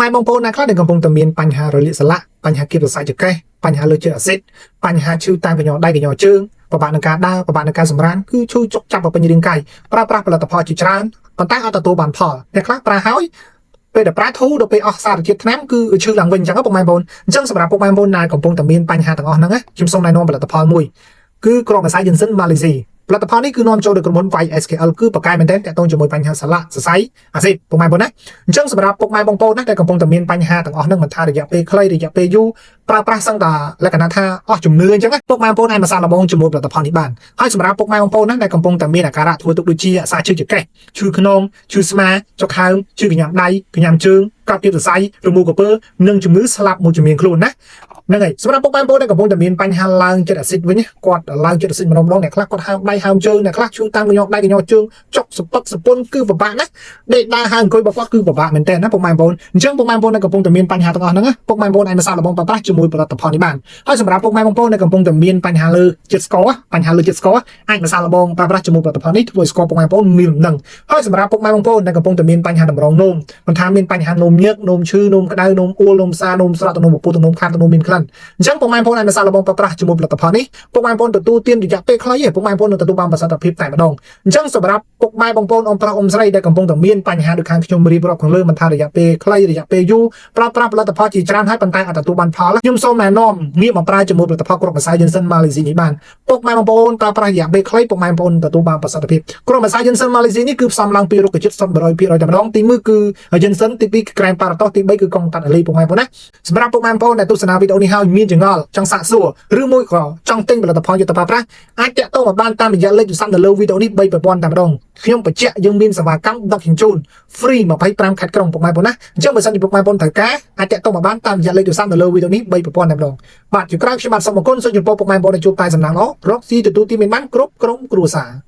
ម៉ែបងប្អូនណាខ្លះដែលកំពុងតែមានបញ្ហារលាកសន្លាក់បញ្ហាគៀបសរសៃចង្កេះបញ្ហាលើជាតិអាស៊ីតបញ្ហាឈឺតាមកញ្ញដៃកញ្ញជើងពិបាកនឹងការដើរពិបាកនឹងការសម្រានគឺឈឺចុកចាប់ទៅពេញរាងកាយប្រើប្រាស់ផលិតផលជាច្រើនប៉ុន្តែអត់ទទួលបានផលអ្នកខ្លះប្រើហើយពេលដែលប្រើធូរដល់ពេលអស់សារជាតិថ្នាំគឺឈឺឡើងវិញអញ្ចឹងពុកម៉ែបងប្អូនអញ្ចឹងសម្រាប់ពុកម៉ែបងប្អូនដែលកំពុងតែមានបញ្ហាទាំងអស់ហ្នឹងណាខ្ញុំសូមណែនាំផលិតផលមួយគឺគ្រាប់ម្សៅយិនសិនម៉ាឡេស៊ីផលិតផលនេះគឺនាំចូលដោយក្រុមហ៊ុន YSKL គឺប្រកែមែនទែនតាក់ទងជាមួយបញ្ហាសន្លាក់សរសៃអាស៊ីតពុកម៉ែបងប្អូនណាអញ្ចឹងសម្រាប់ពុកម៉ែបងប្អូនណាដែលកំពុងតែមានបញ្ហាទាំងអស់ហ្នឹងមិនថារយៈពេលខ្លីរយៈពេលយូរប្រើប្រាស់សឹងតែលក្ខណៈថាអស់ជំនឿអញ្ចឹងណាពុកម៉ែបងប្អូនអាចមកសាកល្បងជាមួយផលិតផលនេះបានហើយសម្រាប់ពុកម៉ែបងប្អូនណាដែលកំពុងតែមានអាការៈធ្វើទុកដូចជាអាសាឈឺចង្កេះឈឺខ្នងឈឺស្មាចុកហើមឈឺកញ្ញាំដៃកញ្ញាំជើងកាប់គៀបសរសៃរមូរក្រពើនិងជំងឺស្លាប់មួយជំនាញខ្លួនណាហ្នឹងហើយសម្រាប់ពុកម៉ែបងប្អូនដែលកំពុងតែមានបញ្ហាឡើងជាតិអាស៊ីតវិញគាត់ឡើងជាតិអាស៊ីតម្ដងម្ដងអ្នកខ្លះគាត់ហើមដៃហើមជើងអ្នកខ្លះឈឺតាមកញ្ញដៃកញ្ញជើងចុកសពឹកសពុនគឺពិបាកណាស់ដេកដើរហើមអង្គុយរបស់គាត់គឺពិបាកមែនតើណាពុកម៉ែបងប្អូនអញ្ចឹងពុកម៉ែបងប្អូនដែលកំពុងតែមានបញ្ហាទាំងអស់ហ្នឹងណាពុកម៉ែបងប្អូនអាចមកសាកល្បងប្រើប្រាស់ជាមួយផលិតផលនេះបានហើយសម្រាប់ពុកម៉ែបងប្អូនដែលកំពុងតែមានបញ្ហាលើជាតិស្ករបញ្ហាលើជាតិស្ករអាចមកសាកល្បងប្រើប្រាស់ជាមួយផលិតផលនេះធ្វើឲ្យស្ករពុកម៉ែបងប្អូនមានលំនឹងហើយសម្រាប់ពុកម៉ែបងប្អូនដែលកំពុងតែមានបញ្ហាតម្រងនោមមិនថាមានបញ្ហានោមញើកនោមឈឺនោមក្តៅនោមអួលនោមសានោមស្រក់នោមពពុះនោមខាតនោមមានក្លិនអញ្ចឹងពុកម៉ែបងប្អូនអាចមកសាកល្បងប្រើប្រាស់ជាមួយផលិតផលនេះពុកម៉ែបងប្អូនទទួលទានរយៈពេលខ្លីទេពុកម៉ែបងប្អូននឹងទទួលបានប្រសិទ្ធភាពតែម្ដងអញ្ចឹងសម្រាប់ពុកម៉ែបងប្អូនអ៊ំប្រុសអ៊ំស្រីដែលកំពុងតែមានបញ្ហាដូចខាងខ្ញុំរៀបរាប់ខាងលើមិនថារយៈពេលខ្លីរយៈពេលយូរប្រើប្រាស់ផលិតផលជាច្រើនហើយប៉ុន្តែអត់ទទួលបានផលខ្ញុំសូមណែនាំងាកមកប្រើជាមួយផលិតផលគ្រាប់ម្សៅយិនសិនម៉ាឡេស៊ីនេះបានពុកម៉ែបងប្អូនប្រើប្រាស់រយៈពេលខ្លីពុកម៉ែបងប្អូនទទួលបានប្រសិទ្ធភាពគ្រាប់ម្សៅយិនសិនម៉ាឡេស៊ីនេះគឺផ្សំឡើងពីរុក្ខជាតិសុទ្ធ100%តែម្ដងទី1គឺយិនសិនទី2គឺក្រែមប៉ារ៉ាតូសទី3គឺកុងតាត់អាលីពុកម៉ែបងប្អូនណាសម្រាប់ពុកម៉ែបងប្អូនដែលទស្សនាវីដេអូនេះហើយមានចម្ងល់ចង់សាកសួរឬមួយក៏ចង់ទិញផលិតផលយកទៅប្រើប្រាស់អាចតាក់ទងមកបានតាមរយៈលេខទូរស័ព្ទនៅលើវីដេអូនេះ3ប្រព័ន្ធតែម្ដងខ្ញុំបញ្ជាក់យើងមានសេវាកម្មដឹកជញ្ជូន free 25ខេត្តក្រុងពុកម៉ែបងប្អូនណាអញ្ចឹងបើសិនជាពុកម៉ែបងប្អូនត្រូវការអាចតាក់ទងមកបានតាមរយៈលេខទូរស័ព្ទនៅលើវីដេអូនេះ3ប្រព័ន្ធតែម្ដងបាទជាក្រោយខ្ញុំបាទសូមអរគុណសូមជម្រាបពុកម៉ែបងប្អូនដែលជួបតែសំណាងល្អរកស៊ីទទួលទានមានបានគ្រប់ក្រុមគ្រួសារ។